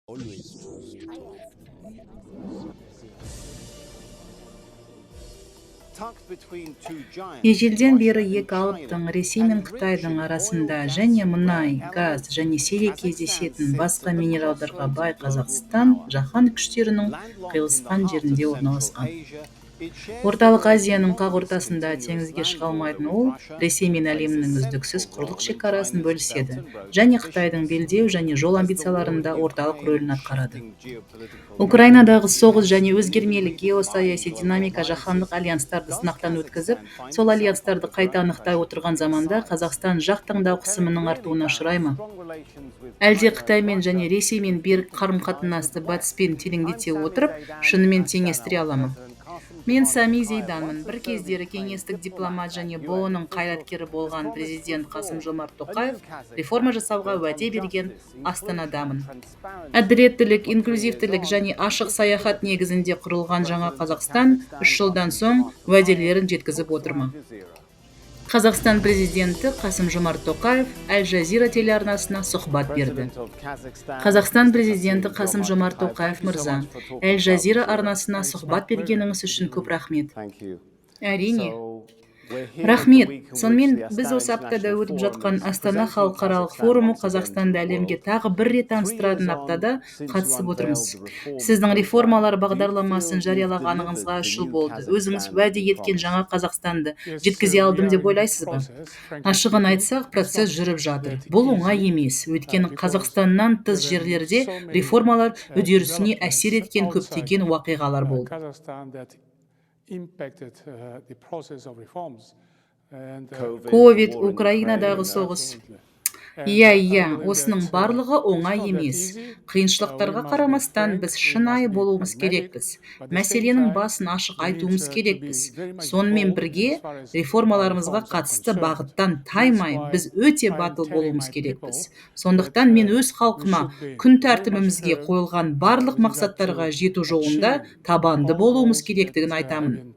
Always choose to talk. Ежелден бері екі алыптың, Ресей мен Қытайдың арасында және мұнай, газ және сирек кездесетін басқа минералдарға бай Қазақстан жаһан күштерінің қиылысқан жерінде орналасқан. Орталық Азияның қақ ортасында теңізге шыға алмайтын ол Ресей мен әлемнің үздіксіз құрлық шекарасын бөліседі және Қытайдың белдеу және жол амбицияларында орталық рөлін атқарады. Украинадағы соғыс және өзгермелі геосаяси динамика жаһандық альянстарды сынақтан өткізіп, сол альянстарды қайта анықтай отырған заманда Қазақстан жақ таңдау қысымының артуына ұшырай ма? Әлде Қытаймен және Ресеймен берік қарым-қатынасты Батыспен тереңдете отырып, шынымен теңестіре ала ма? Мен Сами Зейданмын. Бір кездері кеңестік дипломат және БҰҰ-ның қайраткері болған президент Қасым-Жомарт Тоқаев реформа жасауға уәде берген Астанадамын. Әділеттілік, инклюзивтілік және ашық саяхат негізінде құрылған жаңа Қазақстан 3 жылдан соң уәделерін жеткізіп отыр ма? Қазақстан президенті Қасым-Жомарт Тоқаев Әл-Жазира телеарнасына сұхбат берді. Қазақстан президенті Қасым-Жомарт Тоқаев мырза, Әл-Жазира арнасына сұхбат бергеніңіз үшін көп рахмет. Әрине. Рахмет. Сонымен, біз осы аптада өтіп жатқан Астана халықаралық форумы Қазақстанды әлемге тағы бір рет таныстыратын аптада қатысып отырмыз. Сіздің реформалар бағдарламасын жариялағаныңызға 3 жыл болды. Өзіңіз уәде еткен жаңа Қазақстанды жеткізе алдым деп ойлайсыз ба? Ашығын айтсақ, процесс жүріп жатыр. Бұл оңай емес, өйткені Қазақстаннан тыс жерлерде реформалар үдерісіне әсер еткен көптеген уақиғалар болды. Impacted the process of reforms and Ковид, Украинадағы соғыс. Иә, осының барлығы оңай емес. Қиыншылықтарға қарамастан, біз шынайы болуымыз керекпіз. Мәселенің басын ашық айтуымыз керекпіз. Сонымен бірге реформаларымызға қатысты бағыттан таймай, біз өте батыл болуымыз керекпіз. Сондықтан мен өз халқыма күн тәртібімізге қойылған барлық мақсаттарға жету жолында табанды болуымыз керектігін айтамын.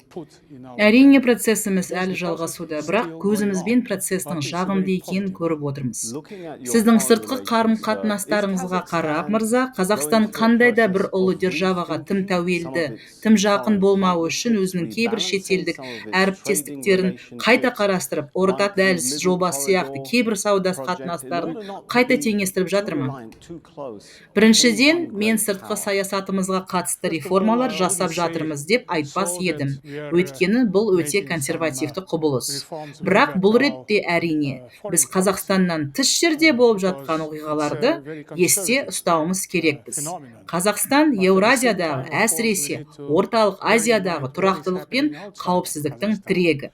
Әрине, процесіміз әлі жалғасуда, бірақ көзімізбен процестің жағымды екенін көріп отырмыз. Сіздің сыртқы қарым-қатынастарыңызға қарап, мырза, Қазақстан қандай да бір ұлы державаға тым тәуелді, тым жақын болмауы үшін өзінің кейбір шетелдік әріптестіктерін қайта қарастырып, Орта дәліз жобасы сияқты кейбір сауда қатынастарын қайта теңестіріп жатыр ма? Біріншіден, мен сыртқы саясатымызға қатысты реформалар жасап жатырмыз деп айтпас едім, өйткені бұл өте консервативті құбылыс. Бірақ бұл ретте, әрине, біз Қазақстаннан тыс жерде болып жатқан оқиғаларды есте ұстауымыз керекпіз. Қазақстан Еуразиядағы, әсіресе Орталық Азиядағы тұрақтылық пен қауіпсіздіктің тірегі.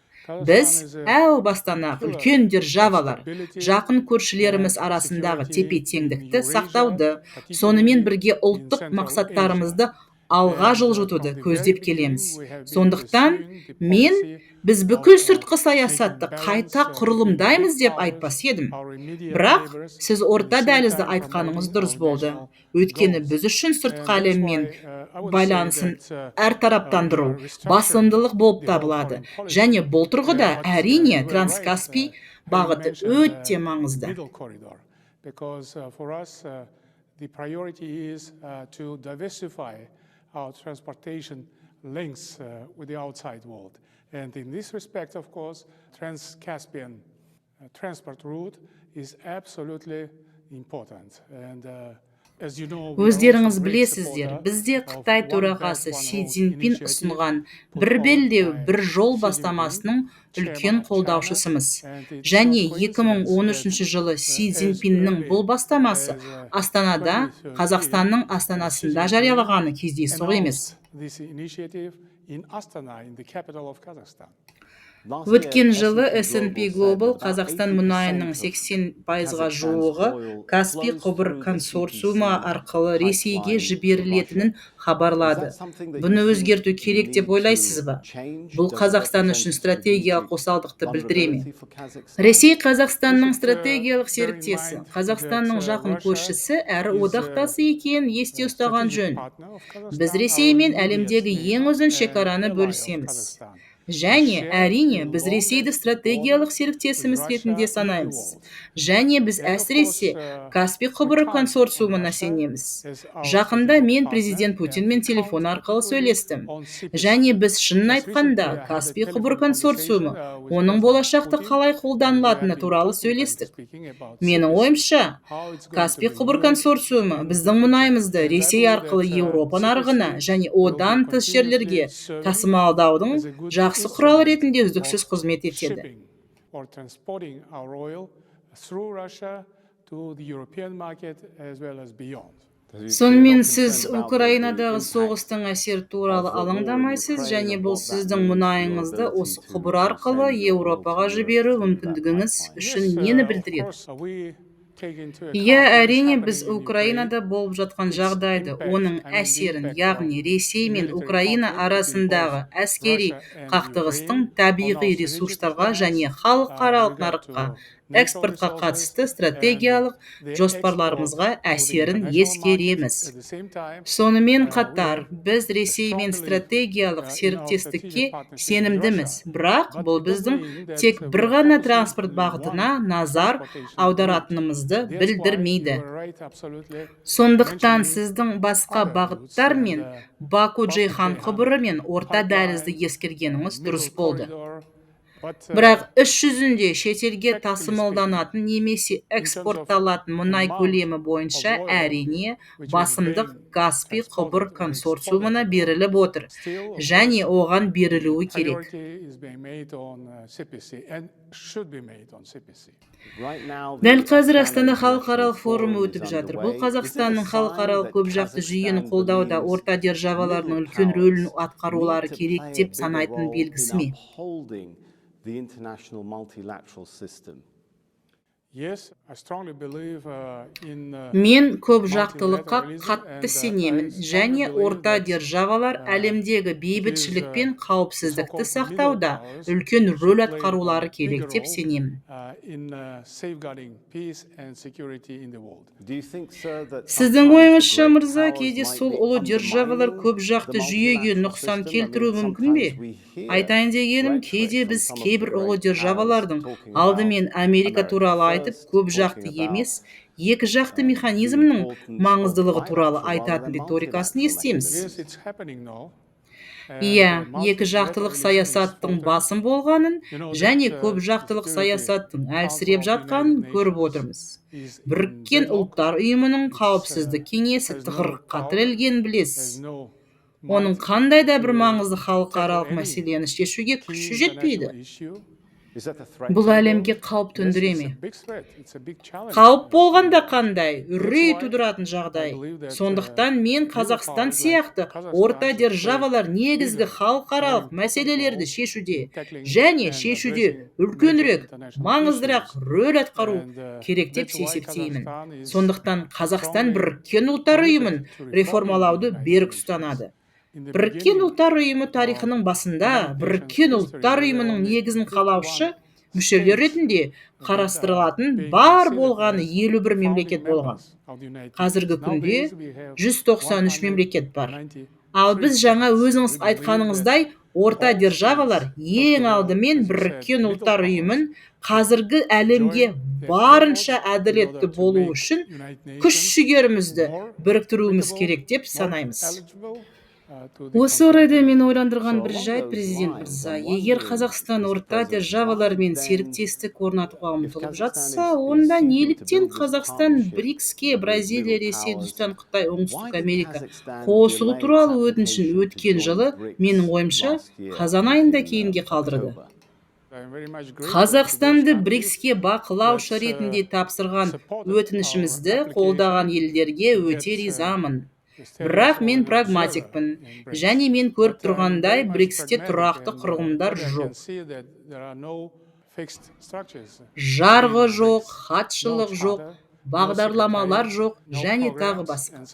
Біз әу бастан-ақ үлкен державалар, жақын көршілеріміз арасындағы тепе-теңдікті сақтауды, сонымен бірге ұлттық мақсаттарымызды алға жылжытуды көздеп келеміз. Сондықтан мен біз бүкіл сыртқы саясатты қайта құрылымдаймыз деп айтпас едім. Бірақ сіз Орта дәлізді айтқаныңыз дұрыс болды, өйткені біз үшін сыртқы әлеммен байланысын әртараптандыру басымдылық болып табылады және бұл тұрғыда, әрине, Транскаспий бағыты өте маңызды. Because for us, the priority is to diversify our transportation links with the outside world. And in this respect, of course, Trans-Caspian transport route is absolutely important. And Өздеріңіз білесіздер, бізде Қытай төрағасы Си Цзиньпин ұсынған «Бір белдеу, бір жол» бастамасының үлкен қолдаушысымыз. Және 2013 жылы Си Цзиньпиннің бұл бастамасы Астанада, Қазақстанның астанасында жариялағаны кездейсоқ емес. This initiative in Astana, in the capital of Kazakhstan. Өткен жылы S&P Global Қазақстан мұнайының 80%-ға жуығы Каспий құбыр консорциумы арқылы Ресейге жіберілетінін хабарлады. Бұны өзгерту керек деп ойлайсыз ба? Бұл Қазақстан үшін стратегиялық осалдықты білдіре ме? Ресей Қазақстанның стратегиялық серіктесі, Қазақстанның жақын көршісі әрі одақтасы екенін есте ұстаған жөн. Біз Ресеймен әлемдегі ең ұзын шекараны бөлісеміз. Және, әрине, біз Ресейді стратегиялық серіктесіміз ретінде санаймыз. Және біз әсіресе Каспий құбыры консорциумына сенеміз. Жақында мен президент Путинмен телефон арқылы сөйлестім. Және біз, шынын айтқанда, Каспий құбыр консорциумы, оның болашақта қалай қолданылатыны туралы сөйлестік. Менің ойымша, Каспий құбыр консорциумы біздің мұнайымызды Ресей арқылы Еуропа нарығына және одан тыс жерлерге тасымалдаудың жақсы құралы ретінде үздіксіз қызмет етеді. Or transporting our oil through Russia to the European market as well as beyond. Сонымен, сіз Украинадағы соғыстың әсері туралы алаңдамайсыз және бұл сіздің мұнайыңызды осы құбыр арқылы Еуропаға жіберу мүмкіндігіңіз үшін нені білдіреді? Иә, әрине, біз Украинада болып жатқан жағдайды, оның әсерін, яғни Ресей мен Украина арасындағы әскери қақтығыстың табиғи ресурстарға және халықаралық нарыққа экспортқа қатысты стратегиялық жоспарларымызға әсерін ескереміз. Сонымен қатар, біз Ресеймен стратегиялық серіктестікке сенімдіміз, бірақ бұл біздің тек бір ғана транспорт бағытына назар аударатынымызды білдірмейді. Сондықтан сіздің басқа бағыттар мен Баку-Джейхан құбыры мен Орта дәлізді ескергеніңіз дұрыс болды. Бірақ іс жүзінде шетелге тасымалданатын немесе экспортталатын мұнай көлемі бойынша, әрине, басымдық Каспий құбыр консорциумына беріліп отыр және оған берілуі керек. Priority is being made on CPC and should be made on CPC. Дәл қазір Астана халықаралық форумы өтіп жатыр. Бұл Қазақстанның халықаралық көпжақты жүйені қолдауда орта державалардың үлкен рөлін атқарулары керек деп санайтын белгісі ме? The international multilateral system. Yes, I strongly believe in Мен көпжақтылыққа қатты сенемін және орта державалар әлемдегі бейбітшілік пен қауіпсіздікті сақтауда үлкен рөл атқарулары керек деп сенемін. In safeguarding peace and security in the world. Do you think, sir, that Сіздің ойыңызша, мырза, кейде сол ұлы державалар көпжақты жүйеге нұқсан келтіруі мүмкін бе? Айтайын дегенім, кейде біз кейбір ұлы державалардың, алдымен Америка туралы айтып, көпжақты емес, екіжақты механизмнің маңыздылығы туралы айтатын риторикасын естиміз. Yes, it's happening now. Иә, екіжақтылық саясаттың басым болғанын және көпжақтылық саясаттың әлсіреп жатқанын көріп отырмыз. Біріккен Ұлттар Ұйымының Қауіпсіздік кеңесі тығырыққа тірелгенін білесіз. Оның қандай да бір маңызды халықаралық мәселені шешуге күші жетпейді. Бұл әлемге қауіп төндіре ме? Қауіп болғанда қандай, үрей тудыратын жағдай. Сондықтан мен Қазақстан сияқты орта державалар негізгі халықаралық мәселелерді шешуде және шешуде үлкенірек, маңыздырақ рөл атқару керек деп есептеймін. Сондықтан Қазақстан Біріккен Ұлттар Ұйымын реформалауды берік ұстанады. Біріккен Ұлттар Ұйымы тарихының басында Біріккен Ұлттар Ұйымының негізін қалаушы мүшелер ретінде қарастырылатын бар болғаны 51 мемлекет болған. Қазіргі күнде 193 мемлекет бар. Ал біз жаңа өзіңіз айтқаныңыздай, орта державалар ең алдымен Біріккен Ұлттар Ұйымын қазіргі әлемге барынша әділетті болу үшін күш жігерімізді біріктіруіміз керек деп санаймыз. Осы орайда мені ойландырған бір жайт, президент мырза, егер Қазақстан орта державалармен серіктестік орнатуға ұмтылып жатса, онда неліктен Қазақстан БРИКС-ке, Бразилия, Ресей, Үндістан, Қытай, Оңтүстік Америка, қосылу туралы өтінішін өткен жылы, менің ойымша, қазан айында кейінге қалдырды? Қазақстанды БРИКС-ке бақылаушы ретінде тапсырған өтінішімізді қолдаған елдерге өте ризамын. Бірақ мен прагматикпін және мен көріп тұрғандай, БРИКС-те тұрақты құрылымдар жоқ. Жарғы жоқ, хатшылық жоқ, бағдарламалар жоқ және тағы басқа.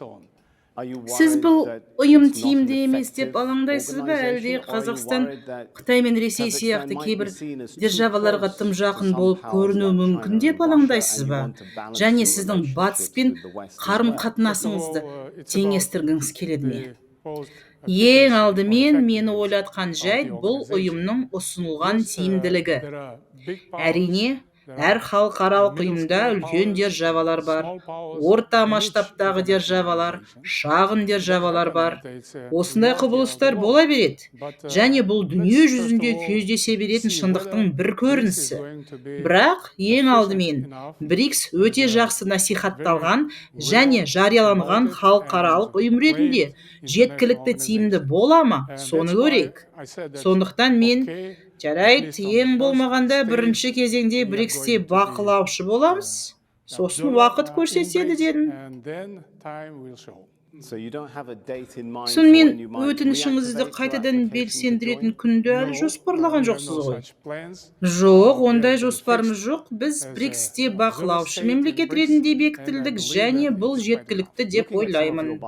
Сіз бұл ұйым тиімді емес деп алаңдайсыз ба, әлде Қазақстан Қытай мен Ресей сияқты кейбір державаларға тым жақын болып көрінуі мүмкін деп алаңдайсыз ба? Және сіздің Батыспен қарым-қатынасыңызды теңестіргіңіз келеді ме? Ең алдымен мені ойлатқан жайт — бұл ұйымның ұсынылған тиімділігі. Әрине, әр халықаралық ұйымда үлкен державалар бар, орта масштабтағы державалар, шағын державалар бар. Осындай құбылыстар бола береді және бұл дүние жүзінде кездесе беретін шындықтың бір көрінісі. Бірақ ең алдымен БРИКС өте жақсы насихатталған және жарияланған халықаралық ұйым ретінде жеткілікті тиімді бола ма, соны көрейік. Сондықтан мен: «Жарайды, ең болмағанда бірінші кезеңде БРИКСте бақылаушы боламыз, сосын уақыт көрсетеді», — дедім. Сонымен, өтінішіңізді қайтадан белсендіретін күнді әлі жоспарлаған жоқсыз ғой? Жоқ, ондай жоспарымыз жоқ. Біз БРИКСте бақылаушы мемлекет ретінде бекітілдік және бұл жеткілікті деп ойлаймын.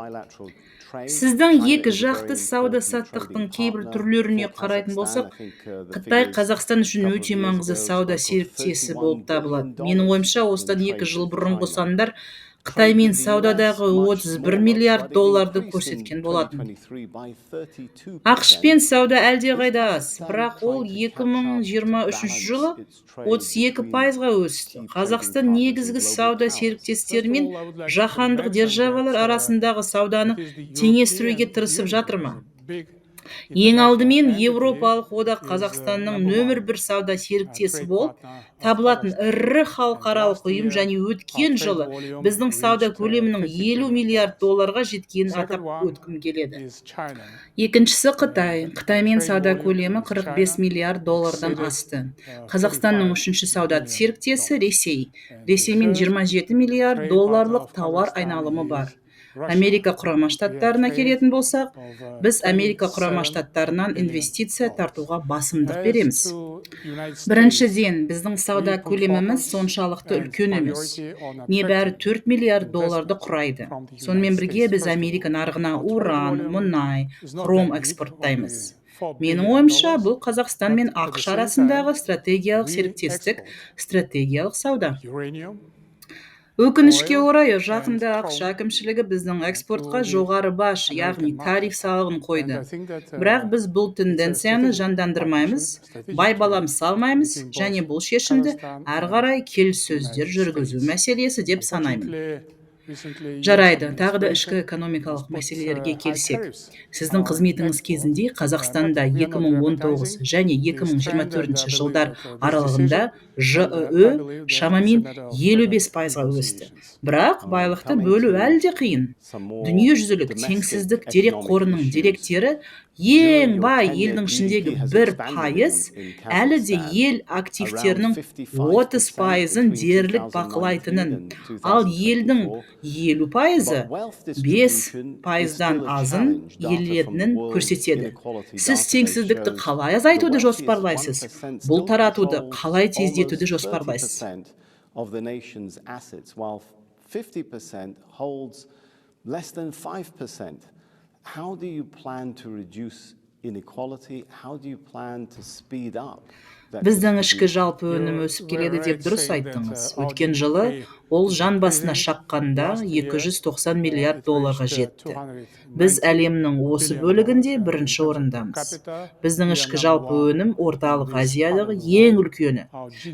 Сіздің екі жақты сауда-саттықтың кейбір түрлеріне қарайтын болсақ, Қытай Қазақстан үшін өте маңызды сауда серіктесі болып табылады. Менің ойымша, осыдан 2 жыл бұрынғы сандар Қытаймен саудадағы 31 миллиард долларды көрсеткен болатын. АҚШ-пен сауда әлдеқайда аз, бірақ ол 2023 жылы 32%-ға өсті. Қазақстан негізгі сауда серіктестері мен жаһандық державалар арасындағы сауданы теңестіруге тырысып жатыр ма? Ең алдымен, Еуропалық одақ Қазақстанның нөмір бір сауда серіктесі болып табылатын ірі халықаралық ұйым және өткен жылы біздің сауда көлемінің 50 миллиард долларға жеткенін атап өткім келеді. Екіншісі — Қытай. Қытаймен сауда көлемі 45 миллиард доллардан асты. Қазақстанның үшінші сауда серіктесі — Ресей. Ресеймен 27 миллиард долларлық тауар айналымы бар. Америка Құрама Штаттарына келетін болсақ, біз Америка Құрама Штаттарынан инвестиция тартуға басымдық береміз. Біріншіден, біздің сауда көлеміміз соншалықты үлкен емес, небәрі 4 миллиард долларды құрайды. Сонымен бірге біз Америка нарығына уран, мұнай, хром экспорттаймыз. Менің ойымша, бұл Қазақстан мен АҚШ арасындағы стратегиялық серіктестік, стратегиялық сауда. Өкінішке орай, жақында АҚШ әкімшілігі біздің экспортқа жоғары баж, яғни тариф салығын қойды. Бірақ біз бұл тенденцияны жандандырмаймыз, байбалам салмаймыз және бұл шешімді әрі қарай келіссөздер жүргізу мәселесі деп санаймын. Жарайды, тағы да ішкі экономикалық мәселелерге келсек, сіздің қызметіңіз кезінде Қазақстанда 2019 және 2024 жылдар аралығында ЖҮІ шамамен 55%-ға өсті. Бірақ байлықты бөлу әлі де қиын. Дүниежүзілік теңсіздік дерекқорының деректері ең бай елдің ішіндегі 1% әлі де ел активтерінің 30%-ын дерлік бақылайтынын, ал елдің 50%-ы 5%-дан азын иеленетінін көрсетеді. Сіз теңсіздікті қалай азайтуды жоспарлайсыз? Бұл таратуды қалай тездетуді жоспарлайсыз? Of the nation's assets, while 50% holds less than 5%. How do you plan to reduce inequality? How do you plan to speed up that Біздің ішкі distribution? жалпы өнім өсіп келеді деп дұрыс айттыңыз. Өткен жылы ол жан басына шаққанда 290 миллиард долларға жетті. Біз әлемнің осы бөлігінде бірінші орындамыз. Біздің ішкі жалпы өнім Орталық Азиядағы ең үлкені.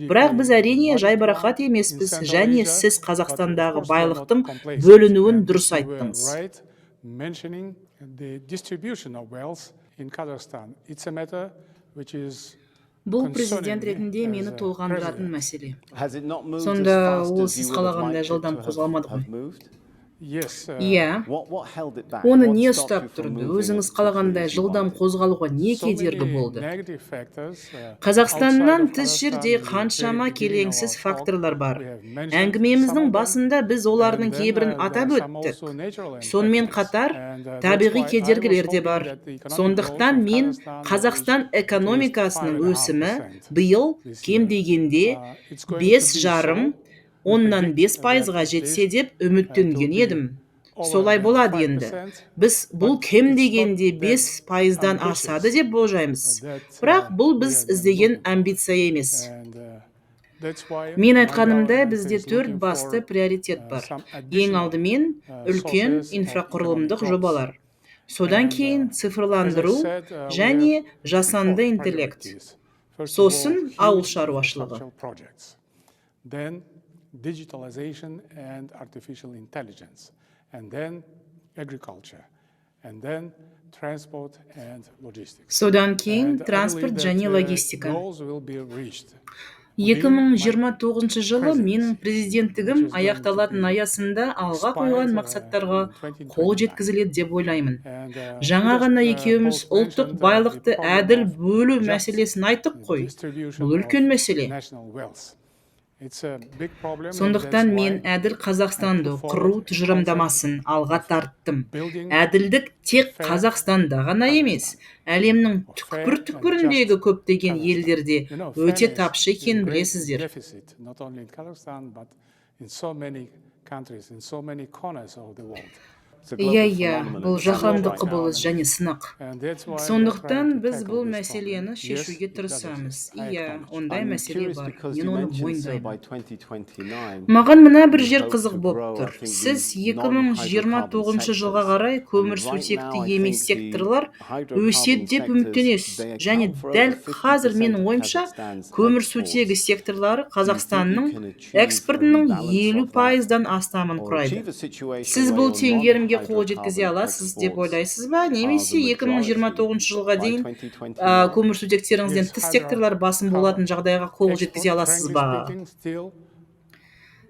Бірақ біз, әрине, жайбарақат емеспіз және сіз Қазақстандағы байлықтың бөлінуін дұрыс айттыңыз. Mentioning the distribution of wealth in Kazakhstan. It's a matter which is Бұл президент ретінде мені толғандыратын мәселе. Сонда ол сіз қалағандай жылдам қозғалмады ғой? Иә. Оны не ұстап тұрды? Өзіңіз қалағандай жылдам қозғалуға не кедергі болды? Қазақстаннан тыс жерде қаншама келеңсіз факторлар бар. Әңгімеміздің басында біз олардың кейбірін атап өттік. Сонымен қатар табиғи кедергілер де бар. Сондықтан мен Қазақстан экономикасының өсімі биыл кем дегенде 5,5%-ға жетсе деп үміттенген едім. Солай болады енді. Біз бұл кем дегенде 5%-дан асады деп болжаймыз. Бірақ бұл біз іздеген амбиция емес. Мен айтқанымдай, бізде төрт басты приоритет бар. Ең алдымен, үлкен инфрақұрылымдық жобалар. Содан кейін цифрландыру және жасанды интеллект. Сосын ауыл шаруашылығы. Then digitalization and artificial intelligence, and then agriculture, and then transport and logistics. Содан кейін And I транспорт believe және that логистика. Goals will be reached within my 2029 жылы менің presidency, which президенттігім is going to аяқталатын be аясында алға қойған expired мақсаттарға in қол 2029. жеткізіледі деп ойлаймын. And Жаңа we just ғана екеуміз both ұлттық mentioned the байлықты problem әділ of бөлу just мәселесін айттық қой. distribution Бұл of үлкен мәселе. national wealth. It's a big problem, and that's Сондықтан мен why әділ I Қазақстанды put құру forward a concept тұжырымдамасын алға of тарттым. building Әділдік тек fair Қазақстанда ғана емес, Kazakhstan әлемнің or fair and just түкпір-түкпіріндегі көптеген Kazakhstan. елдерде өте Fairness тапшы is a екенін great білесіздер. deficit, not only in Kazakhstan, but in so many countries, in so many corners of the world. It's a global Иә, phenomenon. бұл It's жаһандық right now. құбылыс және сынақ. And that's why we are trying Сондықтан to біз tackle бұл this problem. мәселені Yes, шешуге it does тырысамыз. exist. I Иә, acknowledge. ондай I'm мәселе curious бар. because Мен you оны mentioned, sir, мойындаймын. by 2029, Маған мына бір you жер hope қызық to боп grow, I тұр. think, Сіз these non-hydrocarbon 2029 жылға sectors. қарай And right көмірсутекті now, I емес think the секторлар өседі hydrocarbon деп sectors, үміттенесіз. they Және account for дәл over қазір 50% менің of ойымша, Kazakhstan's көмірсутегі exports. секторлары Do you think you Қазақстанның can achieve a экспортының rebalance 50 of that пайыздан астамын or құрайды. achieve a situation Сіз where бұл your теңгерімге қол жеткізе non-hydrocarbon аласыз деп exports ойлайсыз ба? are the Немесе majority 2029 жылға by дейін 2029? көмірсутектеріңізден Yes, тыс секторлар басым болатын hydrocarbon жағдайға қол жеткізе export, аласыз frankly ба? speaking, still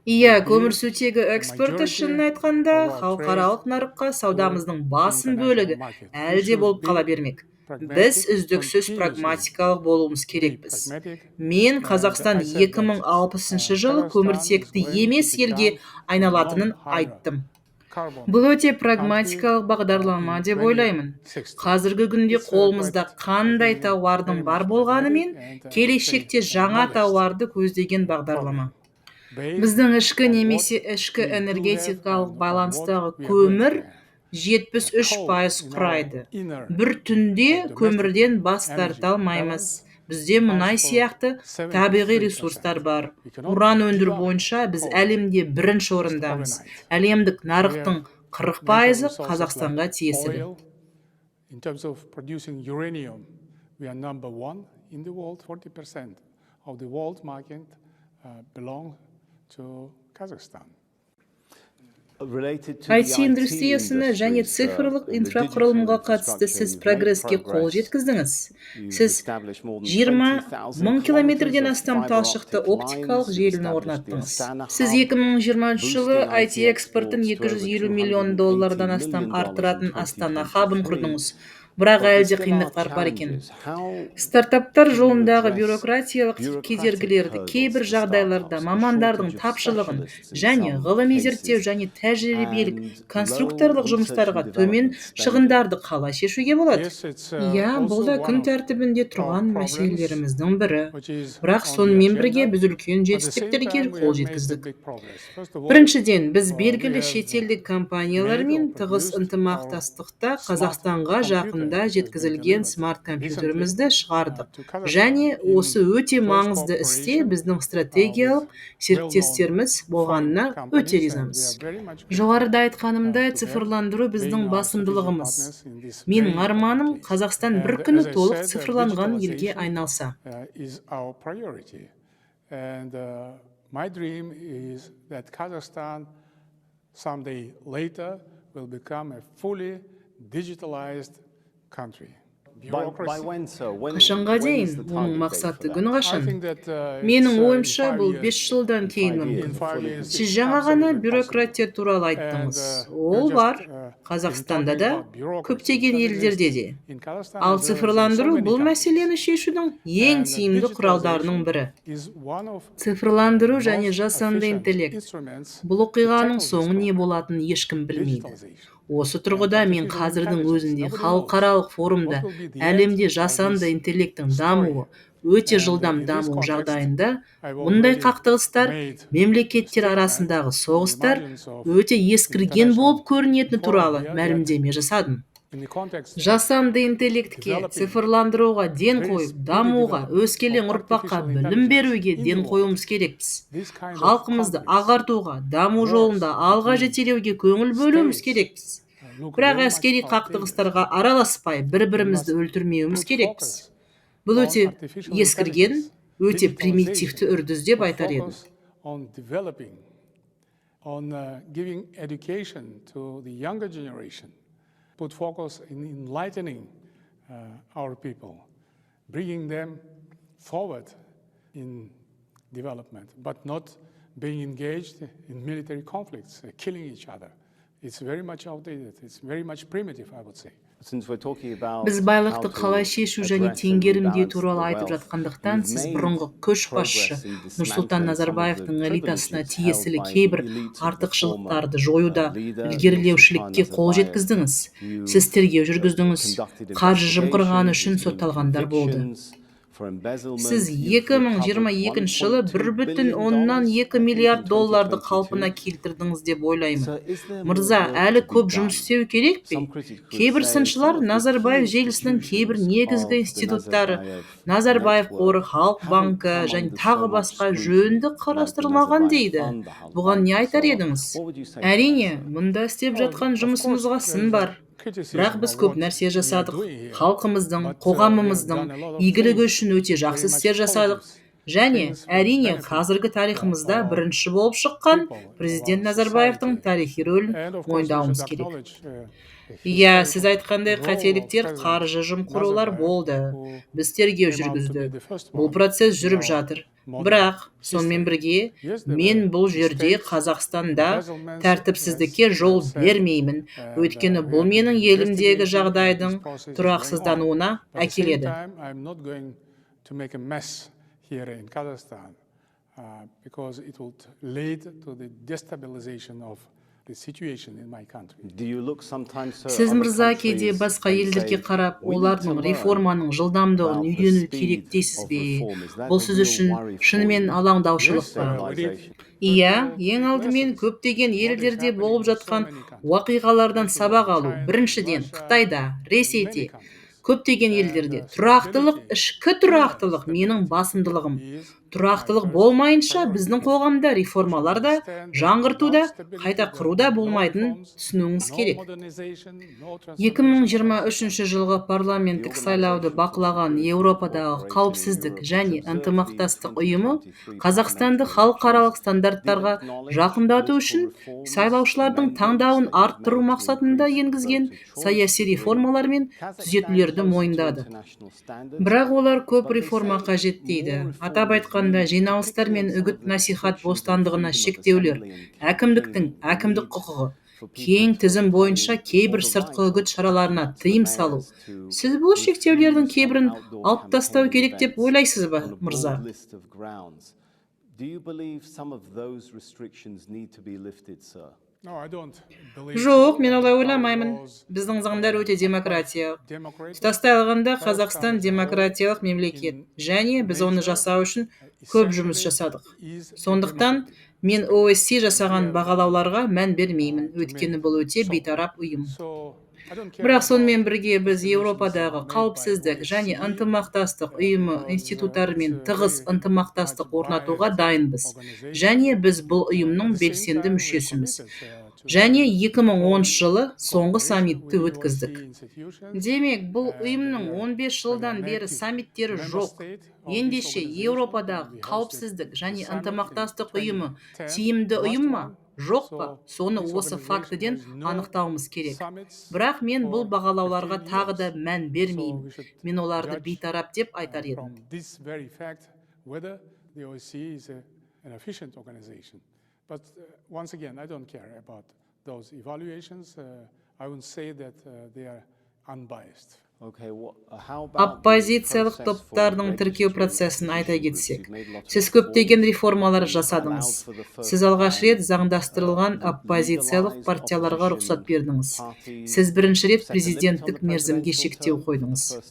Иә, will be көмірсутегі the экспорты majority шынын айтқанда of our trade халықаралық нарыққа to саудамыздың the басым international бөлігі market. We әлі де should болып қала be бермек. Біз pragmatic, үздіксіз continuously прагматикалық болуымыз be керекпіз. pragmatic. Мен And Қазақстан I said that 2060 жылы Kazakhstan is көміртекті going to емес елге become a айналатынын айттым. non-hydrocarbon Бұл өте country прагматикалық бағдарлама in деп ойлаймын. 2060. Қазіргі күнде It's қолымызда quite, I қандай think, тауардың very бар much pragmatic болғанымен, and I would say келешекте a жаңа modest тауарды көздеген program бағдарлама. based Біздің ішкі on what немесе ішкі we do have энергетикалық and on what баланстағы we are going to көмір have. 73 Coal пайыз in our құрайды. inner Бір түнде or domestic көмірден бас energy тарта алмаймыз. balance Бізде мұнай accounts for сияқты табиғи 73%. ресурстар бар. We cannot Уран өндіру give up бойынша біз coal әлемде бірінші just орындамыз. overnight. Әлемдік We нарықтың have 40 natural пайызы resources like Қазақстанға тиесілі. oil. In terms of producing uranium, we are number one in the world. 40% of the world market belong to Kazakhstan. Related to the IT IT индустриясына және industry, sir, цифрлық and the digital инфрақұрылымға қатысты infrastructure, сіз you've made прогреске қол progress. жеткіздіңіз. You've Сіз established more than 20 20,000 мың kilometers километрден of астам fiber талшықты optic оптикалық lines. You've желіні established the орнаттыңыз. Astana Сіз Hub, 2023 жылы boosting IT IT экспортын exports to over 250 миллион $280 доллардан астам million in арттыратын Астана хабын 2023. құрдыңыз. Бірақ But there әлі де still are қиындықтар бар екен. challenges. How Стартаптар do you жолындағы address бюрократиялық bureaucratic кедергілерді, hurdles кейбір for жағдайларда startups, a мамандардың shortage of тапшылығын specialists in және some ғылыми зерттеу cases, және тәжірибелік and low конструкторлық research and жұмыстарға төмен development spending? шығындарды қалай шешуге болады? Yes, it's Иә, бұл also да one күн of тәртібінде our тұрған problems мәселелеріміздің бірі. which is Бірақ on the сонымен бірге agenda. біз үлкен At the same жетістіктерге time, we қол have made a жеткіздік. big progress. First of all, Біріншіден, біз we белгілі have шетелдік made компаниялармен or тығыз produced our ынтымақтастықта smart Қазақстанға computer жақында which has been жеткізілген delivered смарт recently компьютерімізді шығардық. to Kazakhstan Және in осы өте close маңызды істе cooperation біздің with стратегиялық well-known серіктестеріміз foreign болғанына өте companies, and we ризамыз. are very much grateful Жоғарыда айтқанымдай, to them цифрландыру біздің being our strategic басымдылығымыз. partners in this Менің very important арманым case. Қазақстан бір And күні as I толық said, цифрланған елге digitalization айналса. Is our priority. And my dream is that Kazakhstan someday later will become a fully digitalized country. By, by Bureaucracy. when, sir? When, Қашанға when is дейін the оның target date for мақсатты that? күні I қашан? think that it's Менің in ойымша, five бұл 5 years. жылдан In кейін 5 мүмкін. years, In a five fully years, Сіз it's жаңа ғана absolutely possible. бюрократия туралы And айттыңыз. you're Ол just бар been Қазақстанда talking да, about bureaucracy. It көптеген does елдерде exist де. in Kazakhstan Ал as well as in so цифрландыру many бұл countries. мәселені шешудің ең And тиімді құралдарының digitalization бірі. is one of the Цифрландыру және most жасанды efficient интеллект. instruments Бұл to оқиғаның tackle this соңы не problem. болатынын ешкім білмейді. Digitalization Осы and тұрғыда мен artificial қазірдің intelligence. өзінде Nobody knows халықаралық форумда what will be the end әлемде of жасанды this интеллекттің story. дамуы өте And жылдам in this даму context, жағдайында I've мұндай already қақтығыстар, made a мемлекеттер statement арасындағы on the соғыстар margins of өте ескірген болып international көрінетіні forum туралы here that мәлімдеме жасадым. in the context of Жасанды интеллектке, developing цифрландыруға ден very қойып, speedy дамуға, development өскелең of ұрпаққа artificial білім intelligence беруге in the ден world, қоюымыз керекпіз. this kind of Халқымызды conflicts, ағартуға, даму wars жолында алға between жетелеуге көңіл бөлуіміз states, керекпіз. Бірақ әскери қақтығыстарға араласпай, бір-бірімізді өлтірмеуіміз керекпіз. Бұл өте ескірген, өте примитивті үрдіс деп айтар едім. On giving education to the younger generation, put focus in enlightening our people, bringing them forward in development, but not being engaged in military conflicts, killing each other. It's very much outdated. It's very much primitive, I would say. Біз байлықты қалай шешу және теңгерімдеу туралы айтып жатқандықтан, сіз бұрынғы көшбасшы Нұрсұлтан Назарбаевтың элитасына тиесілі кейбір артықшылықтарды жоюда ілгерілеушілікке қол жеткіздіңіз. Сіз тергеу жүргіздіңіз, қаржы жымқырғаны үшін сотталғандар болды. Сіз 2022 жылы 1,2 миллиард долларды қалпына келтірдіңіз деп ойлаймын. Мырза, әлі көп жұмыс істеу керек пе? Кейбір сыншылар Назарбаев желісінің кейбір негізгі институттары, Назарбаев қоры, Халық банкі және тағы басқа жөнді қарастырылмаған дейді. Бұған не айтар едіңіз? Әрине, мұнда істеп жатқан жұмысымызға сын бар. Бірақ біз көп нәрсе жасадық. Халқымыздың, қоғамымыздың игілігі үшін өте жақсы істер жасадық. Және, әрине, қазіргі тарихымызда бірінші болып шыққан президент Назарбаевтың тарихи рөлін мойындауымыз керек. Иә, сіз айтқандай қателіктер, қаржы жымқырулар болды. Біз тергеу жүргіздік. Бұл процесс жүріп жатыр. Бірақ, сонымен бірге, мен бұл жерде, Қазақстанда тәртіпсіздікке жол бермеймін, өйткені бұл менің елімдегі жағдайдың тұрақсыздануына әкеледі. Here in Kazakhstan, because it would lead to the destabilization of the situation in my country. Сіз, мырза, кейде басқа елдерге қарап, олардың реформаның жылдамдығын үйрену керек дейсіз бе? Бұл сіз үшін шынымен алаңдаушылық па? Иә, ең алдымен көптеген елдерде болып жатқан уақиғалардан сабақ алу. Біріншіден, Қытайда, Ресейде, көптеген елдерде тұрақтылық, ішкі тұрақтылық менің басымдылығым. Тұрақтылық болмайынша біздің қоғамда реформалар да, жаңғырту да, қайта құру да болмайтынын түсінуіңіз керек. 2023 жылғы парламенттік сайлауды бақылаған Еуропадағы қауіпсіздік және ынтымақтастық ұйымы Қазақстанды халықаралық стандарттарға жақындату үшін сайлаушылардың таңдауын арттыру мақсатында енгізген саяси реформалар мен түзетулерді мойындады. Бірақ олар көп реформа қажет дейді. Атап айтқанда, жиналыстар мен үгіт-насихат бостандығына шектеулер, әкімдіктің әкімдік құқығы, кең тізім бойынша кейбір сыртқы үгіт шараларына тыйым салу. Сіз бұл шектеулердің кейбірін алып тастау керек деп ойлайсыз ба, мырза? Do you believe some of those restrictions need to be lifted, sir? Жоқ, мен олай ойламаймын. Біздің заңдар өте демократиялық. Тұтастай алғанда, Қазақстан демократиялық мемлекет және біз оны жасау үшін көп жұмыс жасадық. Сондықтан мен ОССЕ жасаған бағалауларға мән бермеймін, өйткені бұл өте бейтарап ұйым. Бірақ сонымен бірге біз Еуропадағы қауіпсіздік және ынтымақтастық ұйымы институттарымен тығыз ынтымақтастық орнатуға дайынбыз және біз бұл ұйымның белсенді мүшесіміз. Және 2010 жылы соңғы саммитті өткіздік. Демек, бұл ұйымның 15 жылдан бері саммиттері жоқ. Ендеше, Еуропадағы қауіпсіздік және ынтымақтастық ұйымы тиімді ұйым ма, жоқ па, соны осы фактіден анықтауымыз керек. Бірақ мен бұл бағалауларға тағы да мән бермеймін. Мен оларды бейтарап деп айтар едім. But once again, I don't care about those evaluations. I wouldn't say that they are unbiased. Оппозициялық топтардың тіркеу процесін айта кетсек, сіз көптеген реформалар жасадыңыз. Сіз алғаш рет заңдастырылған оппозициялық партияларға рұқсат бердіңіз. Сіз бірінші рет президенттік мерзімге шектеу қойдыңыз.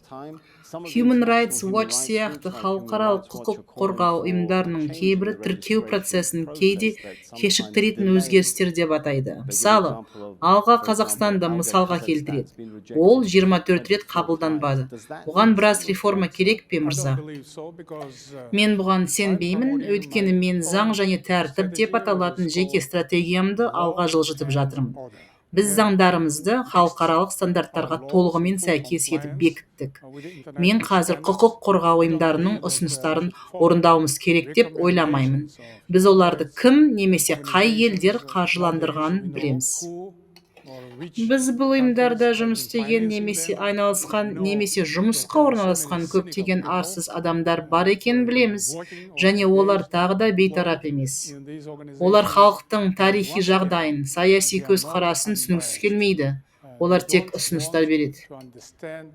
Human Rights Watch сияқты халықаралық құқық қорғау ұйымдарының кейбірі тіркеу процесін кейде кешіктіретін өзгерістер деп атайды. Мысалы, Алға Қазақстанды мысалға келтіреді. Ол 24 рет қабылданбады. Бұған біраз реформа керек пе, мырза? Мен бұған сенбеймін, өйткені мен заң және тәртіп деп аталатын жеке стратегиямды алға жылжытып жатырмын. Біз заңдарымызды халықаралық стандарттарға толығымен сәйкес етіп бекіттік. Мен қазір құқық қорғау ұйымдарының ұсыныстарын орындауымыз керек деп ойламаймын. Біз оларды кім немесе қай елдер қаржыландырғанын білеміз. Біз бұл ұйымдарда жұмыс істеген немесе айналысқан немесе жұмысқа орналасқан көптеген арсыз адамдар бар екенін білеміз және олар тағы да бейтарап емес. Олар халықтың тарихи жағдайын, саяси көзқарасын түсінгісі келмейді. Олар тек ұсыныстар береді.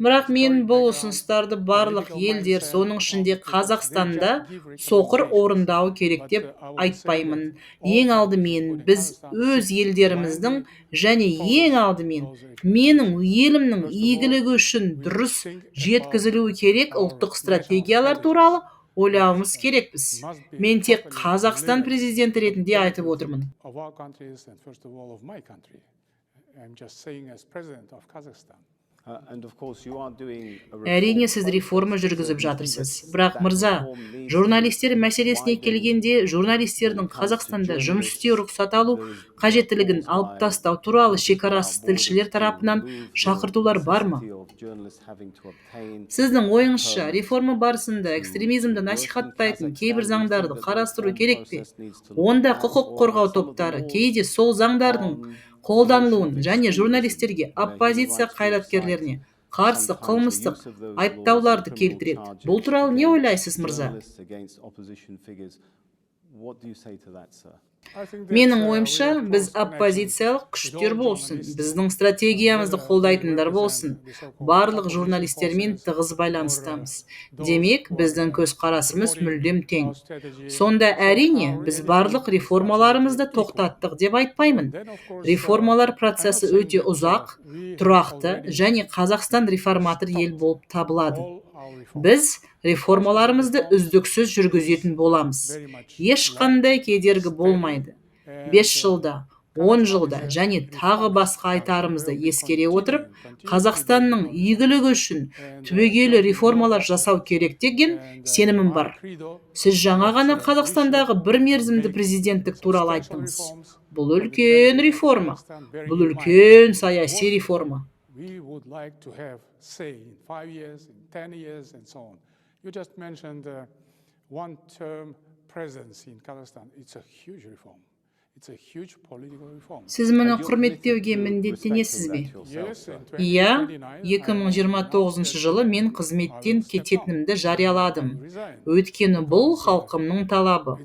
Бірақ мен бұл ұсыныстарды барлық елдер, соның ішінде Қазақстанда, соқыр орындауы керек деп айтпаймын. Ең алдымен біз өз елдеріміздің және ең алдымен менің елімнің игілігі үшін дұрыс жеткізілуі керек ұлттық стратегиялар туралы ойлауымыз керекпіз. Мен тек Қазақстан президенті ретінде айтып отырмын. Of our countries and first of all of my country. I'm just saying as president of Kazakhstan. Әрине, сіз реформа жүргізіп жатырсыз. Бірақ, мырза, журналистер мәселесіне келгенде, журналистердің Қазақстанда жұмыс істеу рұқсат алу қажеттілігін алып тастау туралы шекарасыз тілшілер тарапынан шақыртулар бар ма? Сіздің ойыңызша, реформа барысында экстремизмді насихаттайтын кейбір заңдарды қарастыру керек пе? Онда құқық қорғау топтары кейде сол заңдардың қолданылуын және журналистерге, оппозиция қайраткерлеріне қарсы қылмыстық айыптауларды келтіреді. Бұл туралы не ойлайсыз, мырза? Менің ойымша, біз оппозициялық күштер болсын, біздің стратегиямызды қолдайтындар болсын, барлық журналистермен тығыз байланыстамыз. Демек, біздің көзқарасымыз мүлдем тең. Сонда, әрине, біз барлық реформаларымызды тоқтаттық деп айтпаймын. Реформалар процесі өте ұзақ, тұрақты және Қазақстан реформатор ел болып табылады. Біз реформаларымызды үздіксіз жүргізетін боламыз. Ешқандай кедергі болмайды. 5 жылда, 10 жылда және тағы басқа айтарымызды ескере отырып, Қазақстанның игілігі үшін түбегейлі реформалар жасау керек деген сенімім бар. Сіз жаңа ғана Қазақстандағы бір мерзімді президенттік туралы айттыңыз. Бұл үлкен реформа. Бұл үлкен саяси реформа. We would like to have, say, in 5 years, in 10 years, and so on. You just mentioned one-term presidency in Kazakhstan. It's a huge reform. It's a huge political reform. Сіз мұны құрметтеуге міндеттенесіз бе? Yes, in Иә, 2029, 2029 жылы мен қызметтен кететінімді жарияладым. Өйткені бұл халқымның талабы.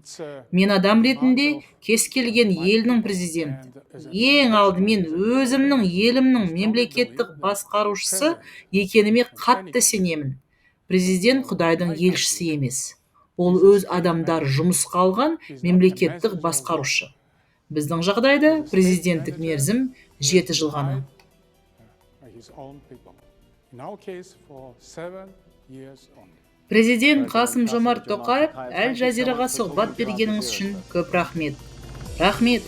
Мен адам ретінде кез келген елдің президенті, ең алдымен өзімнің елімнің мемлекеттік басқарушысы екеніме қатты сенемін. Президент Құдайдың елшісі емес. Ол өз адамдары жұмысқа алған мемлекеттік басқарушы. Біздің жағдайда президенттік мерзім 7 жыл ғана. His own people. In our case, for 7 years only. Президент Қасым Жомарт Тоқаев, Әл Жазираға сұхбат бергеніңіз үшін көп рахмет. Рахмет.